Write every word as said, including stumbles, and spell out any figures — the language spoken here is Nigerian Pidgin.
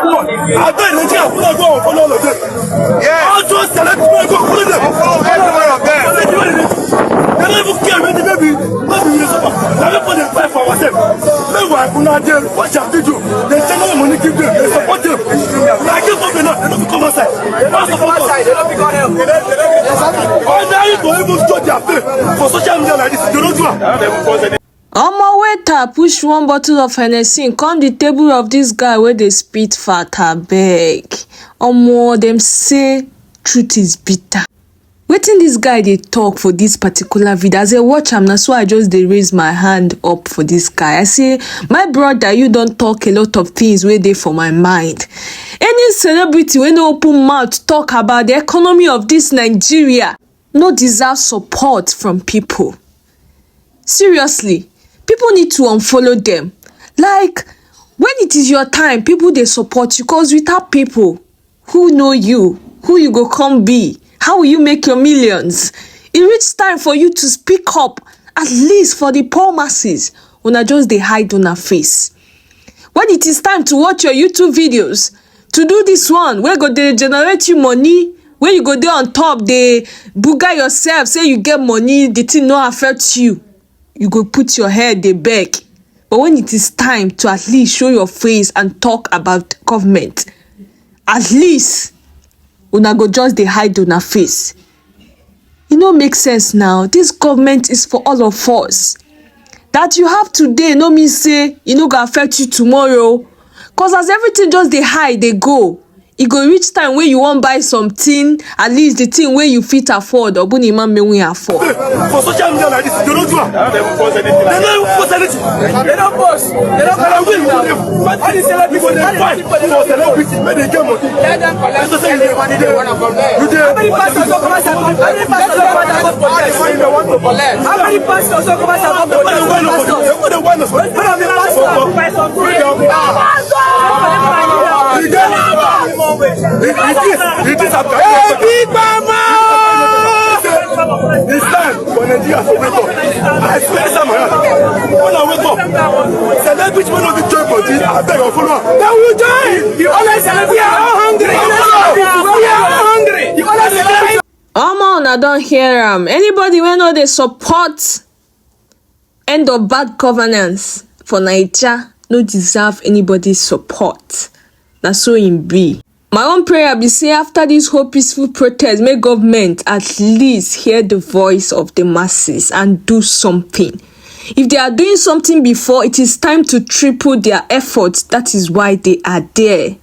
I bet Nigeria go follow all of them. All those celebrities go follow them. They don't even care whether maybe maybe we dey suffer. Na people dey fight for ourselves. Meanwhile, una dey watch their video. They send money give them. They support them. Na give up enough. They no fit come outside. They no support us. Ordinary to even show their face for social media like this, they no do am. Omo waiter push one bottle of Hennessy come the table of this guy wey dey spit fat, abeg. Omo, dem say truth is bitter. Wetin this guy dey talk for this particular video? As I watch am, na so I just dey raise my hand up for this guy. I say, my brother, you don talk a lot of things wey dey for my mind. Any celebrity wey no open mouth talk about the economy of this Nigeria no deserve support from people. Seriously, people need to unfollow them. Like, when it is your time, people dey support you, 'cause without people, who know you? Who you go come be? How will you make your millions? E reach time for you to speak up, at least for the poor masses. Una just dey hide una face. When it is time to watch your YouTube videos, to do this one wey go dey generate you money, wey you go dey on top, dey buga yourself, say you get money, the thing no affect you. You go put your head dey beg. But when it is time to at least show your face and talk about government, at least una go just dey hide una face. E no make sense now. This government is for all of us. That you have today no mean say e no go affect you tomorrow. 'Cause as everything just dey high dey go, e go reach time wey you wan buy something, at least the thing wey you fit afford, Ogbunima Menwe afford. For social media like this, they don't do am. They don't post anything. They don't post. They don't post. They don't post. All these celebrities, all these people for celebrity, make they get money. Let them collect any money they wanna collect. You dey. How many pastors go come outside? How many pastors go come outside? How many pastors go come outside? How many pastors? They go dey whine us. One of the pastors. Freedom. Freedom. Freedom. It, it is, it is a big mama. It's time for Nigeria to wake up. I swear, Sam, when I wake up, celebrity wey no fit join body, I beg of follow. They will join. The only celebrity. We are all hungry. We are all hungry. The only celebrity. Omo, una don hear am. Anybody wey no dey support end of bad governance for Naija no deserve anybody support. Na so im be. My own prayer be say after this whole peaceful protest, make government at least hear the voice of the masses and do something. If they are doing something before, it is time to triple their efforts. That is why they are there.